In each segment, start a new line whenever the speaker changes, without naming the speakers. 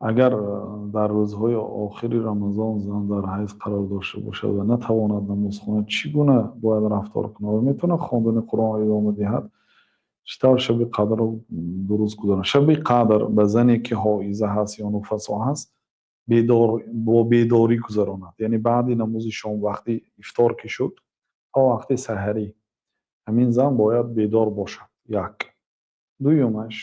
Агар дар рӯзҳои охири Рамазон зан дар ҳайз қарор дошта бошад ва натавонад намоз хонад, чӣ гуна бояд рафтор кунад? Оё метавонад хондани Қуръонро идома диҳад? Чӣ тавр шаби қадрро дуруст гузаронад? Шаби қадр ба зане ки ҳоиза ҳаст ё нуфасо ҳаст, бедор бо бедорӣ гузаронад. Яъне баъди намози шом, вақти ифтор ки шуд, то вақти саҳарӣ ҳамин зан бояд бедор бошад. Як. Дуюмаш,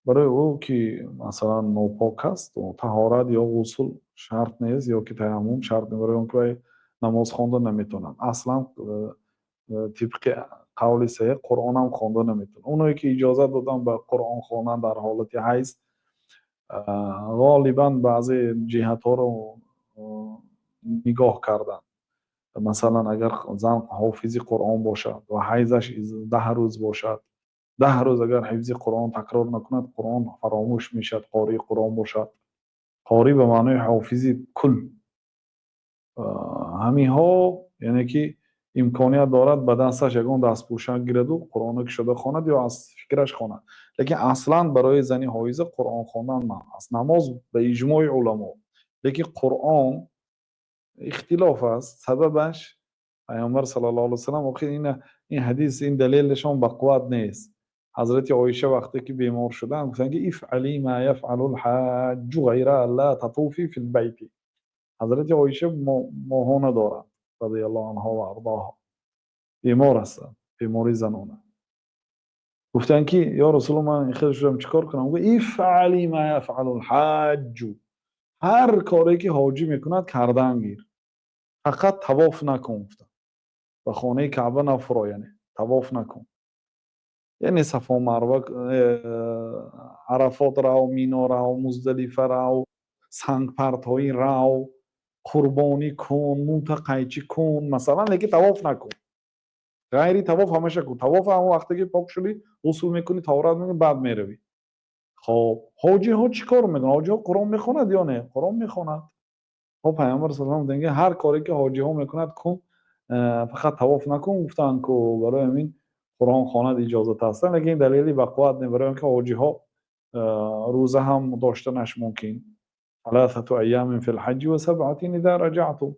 барои ӯ ки масалан нопок аст, таҳорат ё ғусл шарт нест ё ки таяммум шарт нест, барои он ки вай намоз хонда наметавонад. Аслан тибқи қавли саҳеҳ, Қуръон ҳам хонда наметавонад. Оное ки иҷозат доданд ба Қуръон хондан дар ҳолати ҳайз, ғолибан баъзе ҷиҳатҳоро нигоҳ карданд. Масалан, агар зан ҳофизи Қуръон бошад ва ҳайзаш 10 рӯз бошад, 10 рӯз агар ҳифзи Қуръон такрор накунад, Қуръон фаромӯш мешавад. Қории Қуръон бошад, қорӣ ба маънои ҳофизи кул, ҳаминҳо, яъне ки имконият дорад, ба дасташ ягон дастпӯшак гираду Қуръонро кушода хонад ё аз фикраш хонад. Лекин аслан барои зани ҳоиза Қуръон хондан манъ аст. Намоз ба иҷмои уламо, лекин Қуръон ихтилоф аст. Сабабаш Паёмбар саллаллоҳу алайҳи васаллам, охир ин ҳадис, ин далелашон бақувват нест. Ҳазрати Оиша вақте ки бемор шуданд, гуфтанд ки افعلي ما يفعل الحاج غير ألا تطوفي في البيت. Ҳазрати Оиша моҳона доранд, رضي الله عنها وأرضاها, бемор ҳастанд, бемории занона. Гуфтанд ки ё Расулулло, ман ин хел шудам, чӣ кор кунам? افعلي ما يفعل الحاج, ҳар коре ки ҳоҷӣ мекунад, кардан гир, фақат тавоф накун, гуфтанд. Ба хонаи Каъба нафуро, яъне тавоф накун, яъне Сафо, Марва, Арафот рав, Мино рав, Муздалифа рав, сангпартоӣ рав, қурбонӣ кун, мӯта қайчӣ кун масалан, лекин тавоф накун. Ғайри тавоф ҳамаша кун. Тавоф ҳамон вақте ки пок шудӣ, ғусл мекунӣ, таҳорат мекунӣ, баъд меравӣ. Хоб, ҳоҷиҳо чӣ кор мекунанд? Ҳоҷиҳо Қуръон мехонад ё не? Қуръон мехонад. Хоб, Паёмбар с гуфтанд ки ҳар коре ки ҳоҷиҳо мекунад, кун, фақат тавоф накун, гуфтанд ку. Барои ҳамин Қуръон хонад иҷозат ҳастанд, лекин далели бақувват не, барои он ки ҳоҷиҳо рӯза ҳам доштанаш мумкин. ثلاثة أيام في الحج وسبعة إذا رجعتم.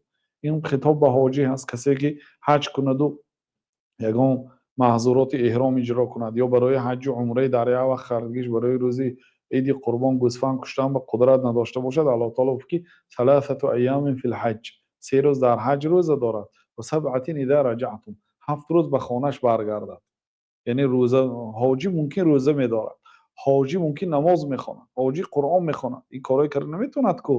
Ин хитоб ба ҳоҷӣ ҳаст. Касе ки ҳаҷ кунаду ягон маҳзуроти эҳром иҷро кунад ё барои ҳаҷу умраи дар як вақт хардгиш барои рӯзи иди Қурбон гӯсфанд куштан ба қудрат надошта бошад, Аллоҳ таоло гуфт ки ثلاثة أيام في الحج, 3 рӯз дар ҳаҷ рӯза дорад, وسبعة إذا رجعتم, 7 рӯз ба хонааш баргардад. Яъне рӯза, ҳоҷӣ мумкин рӯза медорад, ҳоҷӣ мумкин намоз мехонад, ҳоҷӣ Қуръон мехонад. Ин корҳое карда наметавонад ку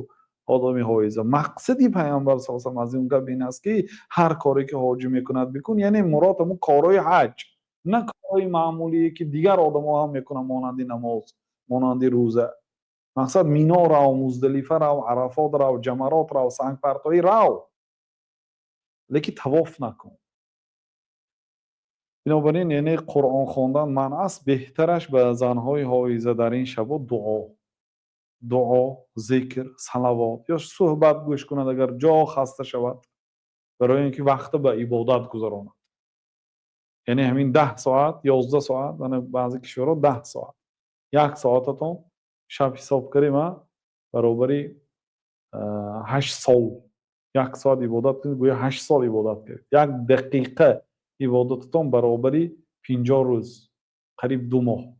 одами ҳоиза. Мақсади Пайғамбар с аз ин гап ин аст, ки ҳар коре ки ҳоҷӣ мекунад, бикун. Яъне мурод ҳамун корҳои ҳаҷ, на корҳои маъмулие ки дигар одамо ҳам мекунанд, монанди намоз, монанди рӯза. Мақсад, Мино рав, Муздалифа рав, Арафот рав, ҷамарот рав, сангпартоӣ рав, лекин тавоф накун. Бинобар ин, яъне Қуръон хондан манъ аст. Беҳтараш ба занҳои ҳоиза дар ин шабо дуо, зикр, салавот ё суҳбат гӯш кунад, агар ҷо хаста шавад, барои ин ки вақта ба ибодат гузаронад. Яъне ҳамин 10 соат, 11 соат, мана баъзе кишварҳо 10 соат, як соататон шаб ҳисоб кардем, а баробари 8 сол. Як соат ибодат кунед, гӯё 8 сол ибодат кардед. Як дақиқа ибодататон баробари 50 рӯз, қариб 2 моҳ.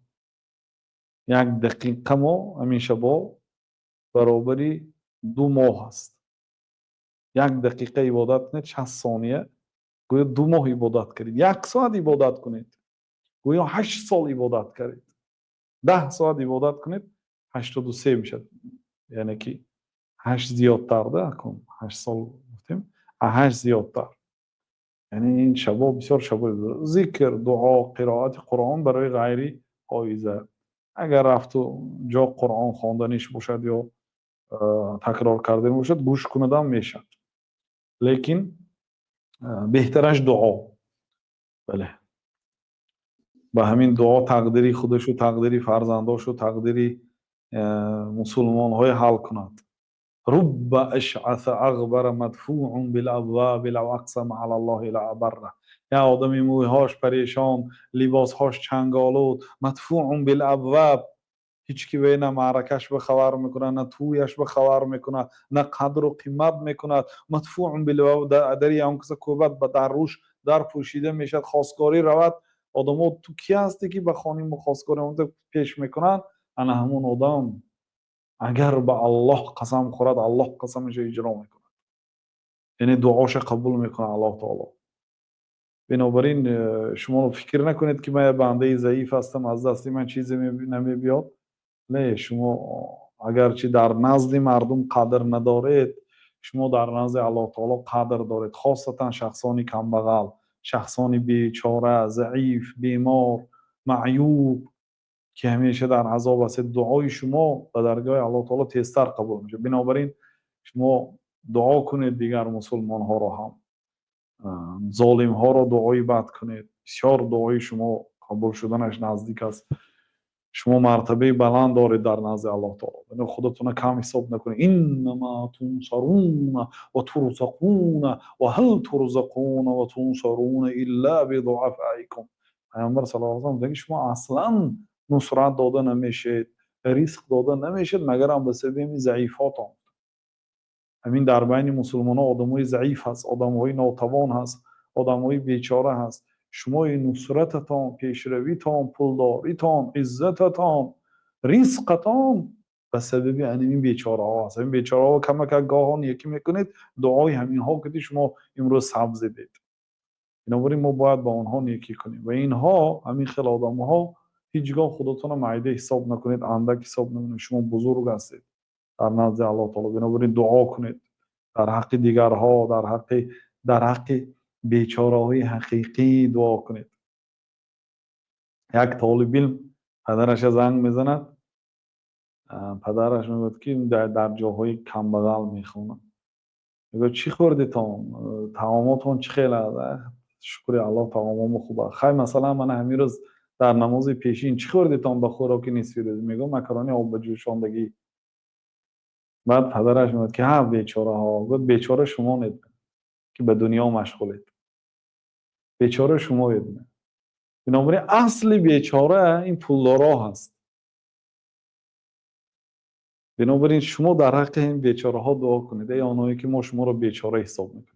Як дақиқа мо ҳамин шабо баробари 2 моҳ аст. Як дақиқа ибодат кунед, 60 сония, гӯё 2 моҳ ибодат кардед. Як соат ибодат кунед, гӯё 8 сол ибодат кардед. 10 соат ибодат кунед, 83 мешавад, яъне ки ҳашт зиёдтар да. Акун 8 сол гуфтем, ҳашт зиёдтар. Яъне ин шабо бисёр шабои зикр, дуо, қироати Қуръон барои ғайри ҳоиза. Агар рафту ҷо Қуръон хонданиш бошад ё такрор кардан бошад, гӯш кунадам мешавад, лекин беҳтараш дуо. Бале, ба ҳамин дуо тақдири худашу, тақдири фарзандошу, тақдири мусулмонҳое ҳал кунад. رب أشعث أغبر مدفوع بالأبواب لو أقسم على الله لأبره. Як одами мӯйҳош парешон, либосҳош чанголуд, مدفوع بالأبواب. Ҳеҷ ки вай на маъракаш ба хабар мекунад, на тӯяш ба хабар мекунад, на қадру қимат мекунад. Мадфуъун бил дари он каса кӯбад ба дар рӯш дар пӯшида мешавад, хосгорӣ равад. Одамо ту кӣ ҳастӣ, ки ба хонаи мо хосгорӣ омада пеш мекунанд? Ана ҳамон одам агар ба Аллоҳ қасам хӯрад, Аллоҳ қасамашро иҷро мекунад, яъне дуоша қабул мекунад Аллоҳ таоло. Бинобар ин шумо фикр накунед, ки ман як бандаи заиф ҳастам, аз дасти ман чизе намебиёд. Не, шумо агарчи дар назди мардум қадр надоред, шумо дар назди Аллоҳ таоло қадр доред. Хосатан шахсони камбағал, шахсони бечора, заиф, бемор, маъюб, ки ҳамеша дар азоб ҳастед, дуои шумо ба даргоҳи Аллоҳ таоло тезтар қабул мешавад. Бинобар ин шумо дуо кунед дигар мусулмонҳоро ҳам, золимҳоро дуои бад кунед. Бисёр дуои шумо қабул шуданаш наздик аст. Шумо мартабаи баланд доред дар назди Аллоҳ таоло. Бино худатонро кам ҳисоб накунед. Иннама тунсаруна ва турзақуна ва ҳал турзақуна ва тунсаруна илла бидуафаикум. Пайғамбар саллаллоҳу алайҳи васаллам мегӯяд, шумо аслан нусрат дода намешед, ризқ дода намешед, магарам ба сабаби ҳамин заифотон. Ҳамин дар байни мусулмонҳо одамои заиф ҳаст, одамҳои нотавон ҳаст, одамҳои бечора ҳаст. Шумои нусрататон, пешравитон, пулдоритон, иззататон, ризқатон ба сабаби ҳамин бечораҳо ҳаст. Ҳамин бечораҳо камакак гоҳон некӣ мекунед, дуои ҳаминҳо кунед, шумо имрӯз сабзидед. Бинобар ин мо бояд ба онҳо некӣ кунем. Ва инҳо, ҳамин хел одамҳо, ҳеҷ гоҳ худатонро майда ҳисоб накунед, андак ҳисоб накунед. Шумо бузург ҳастед дар назди Аллоҳ таоло. Бинобар ин дуо кунед дар ҳаққи дигарҳо, дар ҳаққи бечораҳои ҳақиқӣ дуо кунед. Як толибилм падараша занг мезанад, падараш мегӯяд, ки дар ҷоҳои камбағал мехонад. Мегӯяд, чӣ хӯрдитон? Таомотон чӣ хел аст? Шукри Аллоҳ, таомомо хуб аст. Хай, масалан, мана ҳамин рӯз дар намози пешин чӣ хӯрдитон ба хӯроки нисфи рӯз? Мегӯяд, макарони об ба ҷӯшондагӣ. Баъд падараш мегӯяд, ки ҳа, бечораҳо. Гӯяд, бечора шумо нед, ки ба дунё машғулед. Бечора шумоед. Бинобар ин асли бечора ин пулдоро ҳаст. Бинобар ин шумо дар ҳаққи ин бечораҳо дуо кунед, эй онҳое ки мо шуморо бечора ҳисоб мекунем.